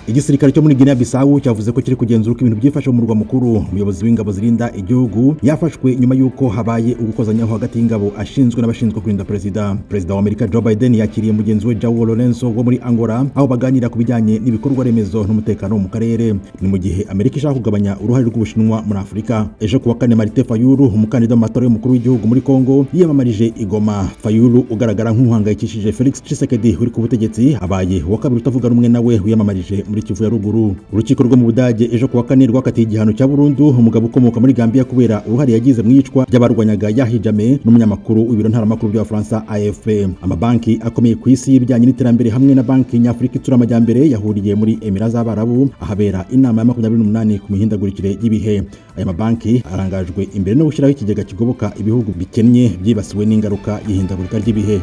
Igisirikare cyo muri Guinea Bissau cyavuze ko kiri kugenzura uko ibintu byifashe mu murwa mukuru. Umuyobozi w'ingabo zirinda igihugu yafashwe nyuma y'uko habaye ugukozanyaho hagati y'ingabo ashinzwe n'abashinzwe kurinda perezida. Perezida wa Amerika Joe Biden yakiriye mugenzi we João Lourenço wo muri Angola, aho baganira ku bijyanye n'ibikorwa remezo n'umutekano mu karere. Ni mu gihe Amerika ishaka kugabanya uruhare rw'Ubushinwa muri Afurika. Ejo kuwa kane, Martin Fayulu, umukandida mu matora y'umukuru w'igihugu muri Congo, yiyamamarije i Goma. Fayulu, ugaragara nk'uhangayikishije Felix Tshisekedi uri ku butegetsi, abaye uwa kabiri utavuga rumwe nawe wiyamamarije muri Kivu ya Ruguru. Urukiko rwo mu Budage ejo kuwa kane rwakatiye igihano cya burundu umugabo ukomoka muri Gambia kubera uruhare yagize mu iyicwa ry'abarwanyaga Yahya Jammeh n'umunyamakuru w'ibiro ntaramakuru by'Abafaransa AFP. Amabanki akomeye ku isi y'ibijyanye n'iterambere hamwe na Banki Nyafurika Itsura Amajyambere yahuriye muri Emira z'Abarabu, ahabera inama ya 28 ku mihindagurikire y'ibihe. Aya mabanki arangajwe imbere no gushyiraho ikigega kigoboka ibihugu bikennye byibasiwe n'ingaruka y'ihindagurika ry'ibihe.